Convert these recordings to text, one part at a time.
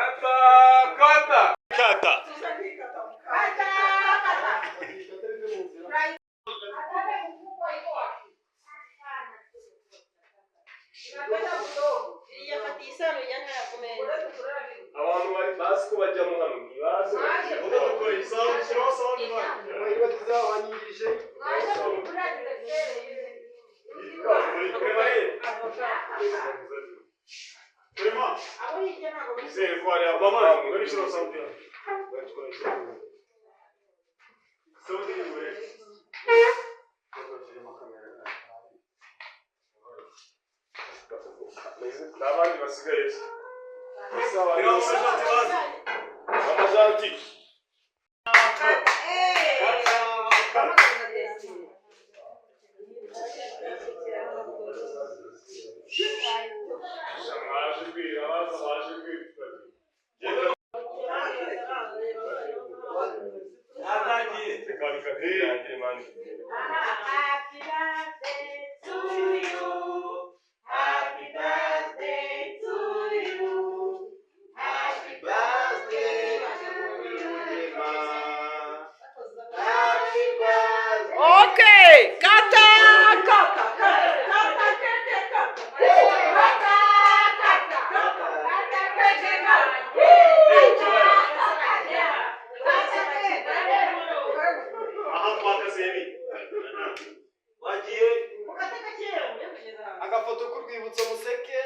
Kata kata. Kata. Kata kata. Abantu bari bazi ko bajyamo hano ntibazi. N'abandi basigaye se. Mama Janti. Mwaje kwira, abaza baje kwira. Natangiye. Reka bikatangire mani. Happy birthday to you. Happy birthday to you. Happy Birthday to you, Rema. Happy birthday. Okay, kata kata. Kata kata kata. Kata kata kata. Aha twakase ibi. Wagiye. Agafoto k'urwibutso, museke.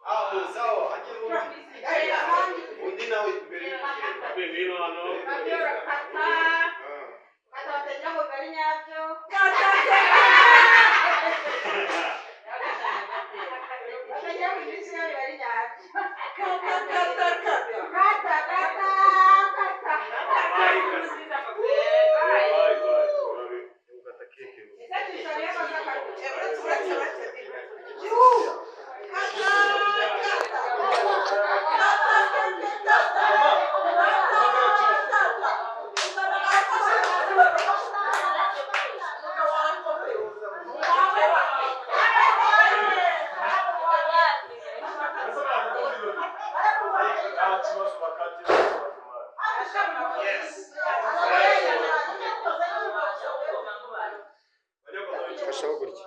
Aho sawa, hagira undi. Undi nawe mbere yo kugenda. Ngwino hano. Ah. Kata batagira ngo bibe ari nyabyo. Batagira ngo iminsi yabo bibe ari nyabyo. Kata kata kata. Bye, bye. Ukata keke. Nta kibazo bakate. Yes. Fashaho gutya.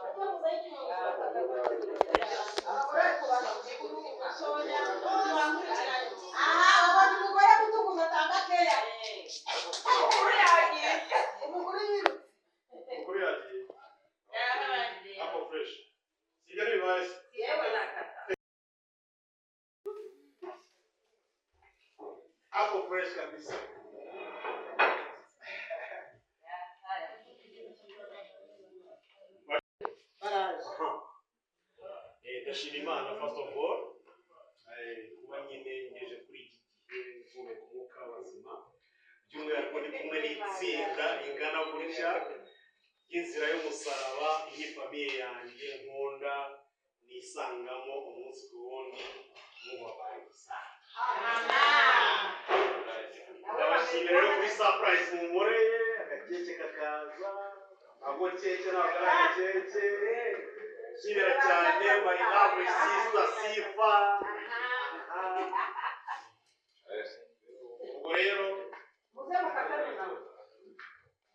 Aha, ubonye umugore gutukuza atanga keya. Umugore yirutse. Mukuru yagiye. Ako fresh. Sibyo ntibibaye se? Ako fresh kabisa. Ndashima Imana first of all, kuba nyine ngeje kuri iki gihe mpumeka umwuka w'abazima, by'umwihariko ndi kumwe n'itsinda ringana gutya ry'inzira y'umusaraba. Iyi famille yanjye nkunda, nisangamo umunsi ku wundi. Mungu abariki sana. Ndabashimira rero kuri surprise munkoreye, agakeke kakaza. Ntabwo keke, ntabwo ari agakeke. Nshimira cyane my lovely sister Sifa. Ubwo rero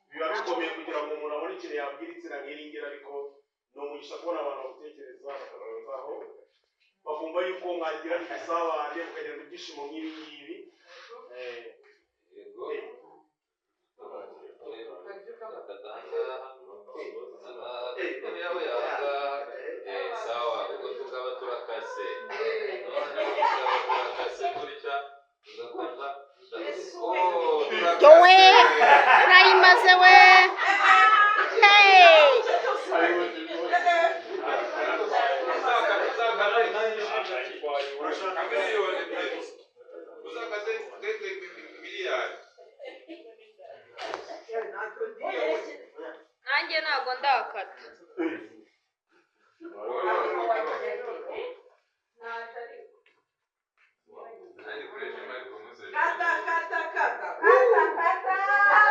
biba bikomeye kugira ngo umuntu abone ikintu yabwira itsinda nk'iri ngiri, ariko ni umugisha kubona abantu bagutekereza, bakabazaho, bakumva yuko mwagira ubusabane, mukagira ibyishimo nk'ibi ngibi. Yego. Sawa, ubwo tukaba turakase, noneho tukaba turakase gutya, tugakata. Oh, turakase. Yowe, urayimaze we. Hey. Miliyoni, uzakate keke miliyari. Nanjye ntabwo ndakata. Nanjye ukoresha ariko muze. Kata kata kata. Kata kata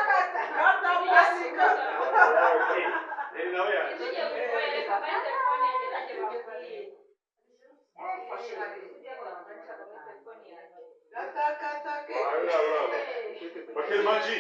kata. Kata pasi kata. Rero nawe yaje. Tugiye kukwereka kuri telefone yanjye, nanjye bakubwiye. Maji.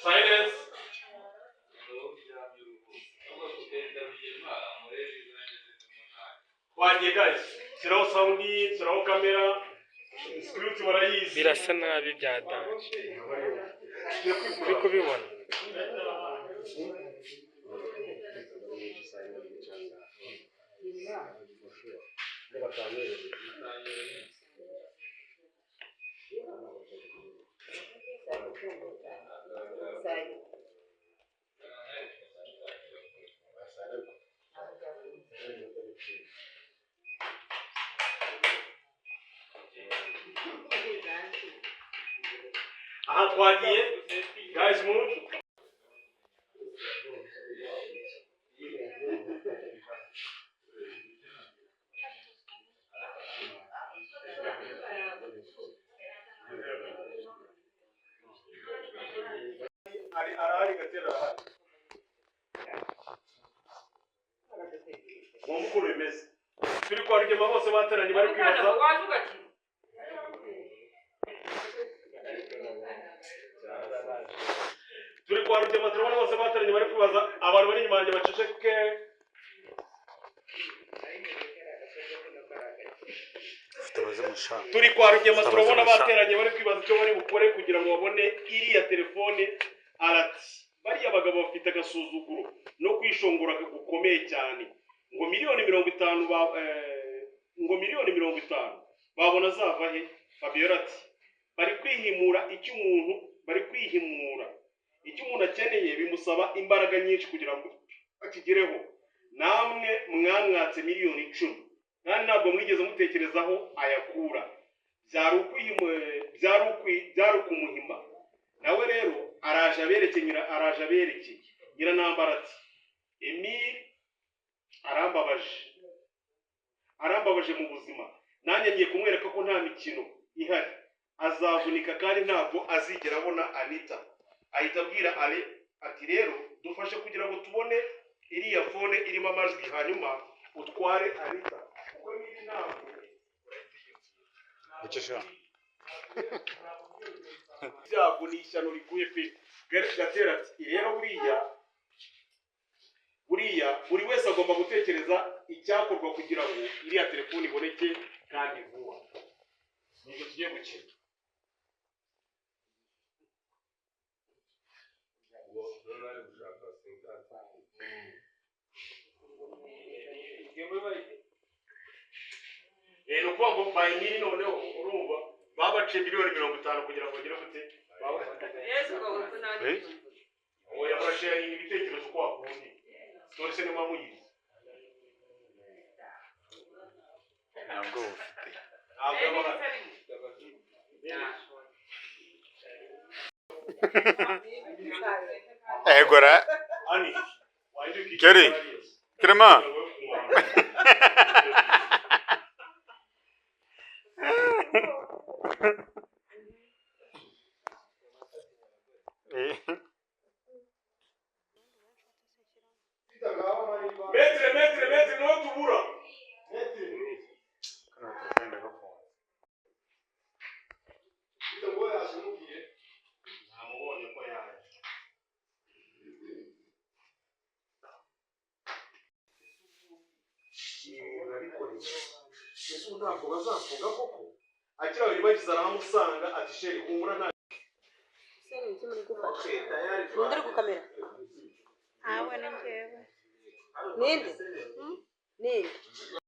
Silence. Twagiye guys, shyiraho sound, shyiraho kamera, script barayizi. Birasa nabi bya danje. Uri kubibona? Aha twagiye guys move. Ari arahari Gatera arahari. Mwumva ukuntu bimeze. Turi kwa Rugema bose bateranye bari kwibaza. Turi kwa Rugema turabona bose bateranye bari kwibaza, abantu bari inyuma yanjye baceceke. Turi kwa Rugema turabona bateranye bari kwibaza icyo bari bukore kugira ngo babone iriya telefone. Arati bariya bagabo bafite agasuzuguro no kwishongora gukomeye cyane, ngo miliyoni 50 ba ngo miliyoni 50 babona zava he? Fabiola ati bari kwihimura icyo umuntu bari kwihimura icyo umuntu akeneye bimusaba imbaraga nyinshi kugira ngo akigereho. Namwe mwamwatse miliyoni 10 kandi ntabwo mwigeze mutekerezaho ayakura. Byari ukumuhima. Nawe rero araje abereke nyira araje abereke Nyiranambara ati Emile arambabaje mu buzima, nanjye ngiye kumwereka ko nta mikino ihari, azavunika kandi ntabwo azigera abona Anita. Ahita abwira Ale ati rero dufashe kugira ngo tubone iriya phone irimo amajwi, hanyuma utware Anita kuko niba ntabwo ibyago ni ishyano riguye pe. Gatera ati rero buriya buri wese agomba gutekereza icyakorwa kugira ngo iriya telefone iboneke kandi vuba. Nibyo tugiye gukina. Ni ukuvuga ngo bayimiri noneho urumva babaciye miliyoni 50 kugira ngo bagere gute. Oya, murasharinga ibitekerezo uko wakundi story se niba muyizi. Ntabwo bufite. Ntabwo aba Egora. Ani wahinduka. Kerry. Clement. Metre metre metre niwe tubura. Namubonye ko yaje. Ese ubu ntabwo bazafunga koko? Akira babiri bagize arahamusanga ati sheri humura nta Ninde uri gukamera? Awe ni njyewe. Ninde? Mpinga.